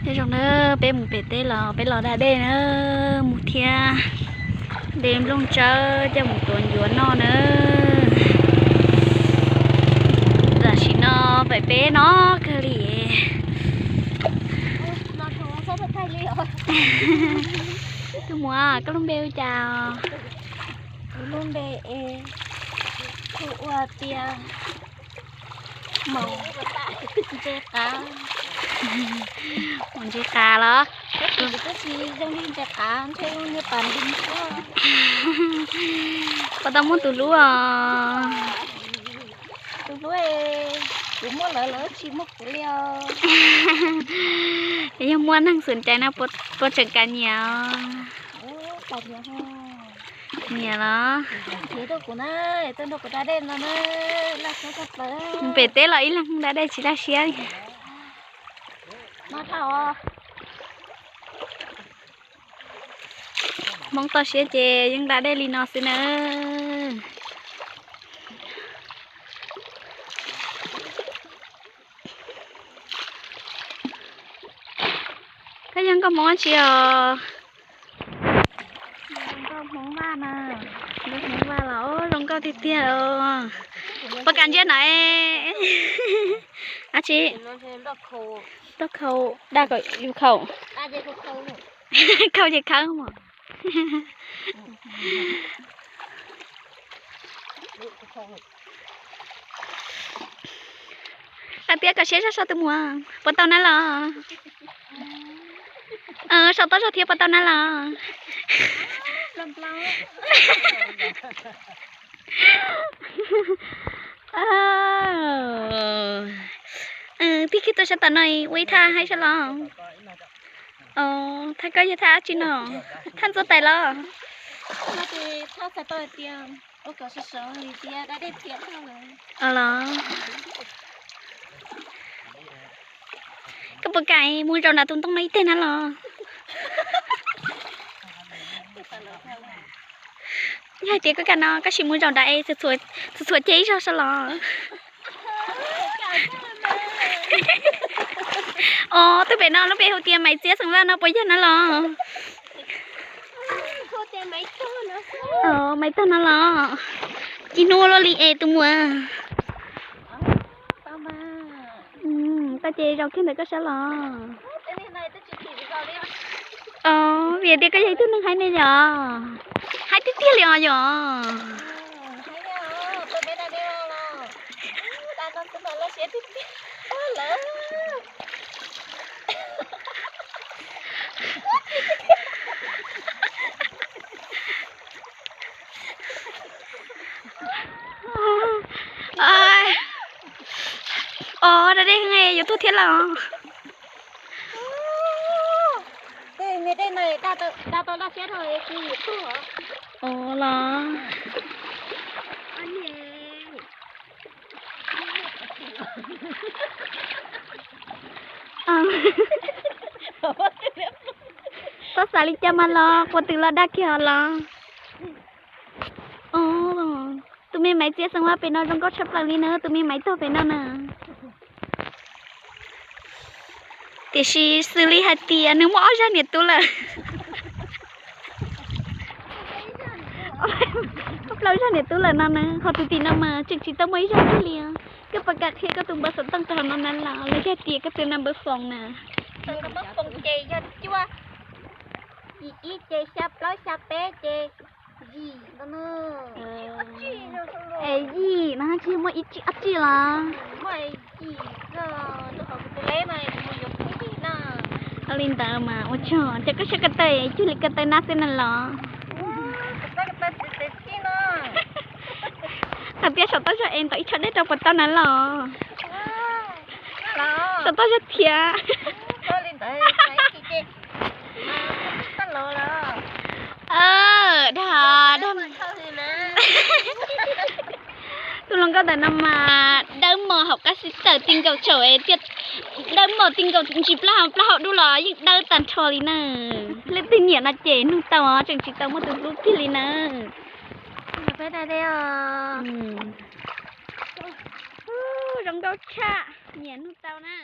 Nyob zoo na, peb mus pem teb los peb los da dej na, mus thiab de nplooj tsawb coj mus tuav ncuav noj na. Tam sim no pem peb no kawg li. Tus muam, koj lub npe hu cas? Kuv lub npe es hu ua tias Maum Ntse Qav. Maum Ntse Qav los? Tab sis kuv twb tsis zoo li Ntse Qav, ntshe zoo li pas nti xwb. Puas tau muaj tus hlub os? Tus hlub, kuv muaj lawv, lawv tsis muaj kuv li os. Yog muaj neeg xum cai no puas tseem kam nyiam os? Nyiam los? Mus pem teb los ib leeg da dej tsis laj siab. Hmoob toj siab ces yeej da dej li no xwb na. Koj yog nkauj Hmoob dab tsi os? Nkauj Hmoob Vaj na. Nkauj Hmoob Vaj los zoo nkauj tiag tiag os. Puas kam ntsia no? Dab tsi? Toj khau, da kom yus khau. Khau ces khawb mas. Hais tias koj siab zog saib tus muam puas tau nab los? Saum toj zog thiab puas tau nab los? Tib kiag tuaj sab tom no ua ib thaj haib sab los. Thaj koj yog thaj dab tsi no? Thaj ntxuaj tais los? Los? Koj puas kam mus zaum nram tus ntoo no ib teg na los? Yog hais tias koj kam no koj sim mus zaum nrad es txhua txhua ceg ib zaug sab los. Os, tus pem no lub npe hu tias Maiv Txiab xeem Vaj no puas yog na los? Maiv Tog no los? Ci hnub luaj li es tus muam. Tau ces zaum kiag ntawm koj sab los. Vim tias koj yog ib tug neeg haib ne yom? Haib tiag tiag li os yom? Os, da dej heev yuav tuag thiab los? Os los. Txhob xav li cas mas los, quas twm los dag kiag os los. Tus me Maiv Txiab xeem Vaj pem no zoo nkauj tshaj plaws li na, tus me Maiv Tog pem no na. Tiam sis xws li hais tias nws muaj ob zag niam tub lawm. Muaj plaub zag niam tub lawm no na, ho tus tim no mas tseem tsis tau muaj ib zag kiag li. Koj puas kam qhia koj tus npawb xov tooj rau hauv no na los, los yog tias koj tus number phone na? Ces yog cuaj, yim ib ces xya plaub xya peb ces yim no. Es yim no tsis muaj ib tsib ob tsib los? Li ntawd mas ua tsaug, ces koj siab ko taw cuag li ko taw nab xwb na los? Hais tias saum toj zog es ntawm ib tsho dej rau puas tau na los? Saum toj zog thiab. Dag, dag. Tus hluas nkauj ntawm no mas dawb mos hauv qab xib tawm ti nkaus tsaum, dawb mos ti nkaus ntsis plaub hau plaub hau dub los yeej dawb tag nrho li na. Leej twg nyiam no ces nug tau, tseem tsis tau muaj tus hlub kiag li na. Zoo nkauj tshaj, nyiam nug tau na.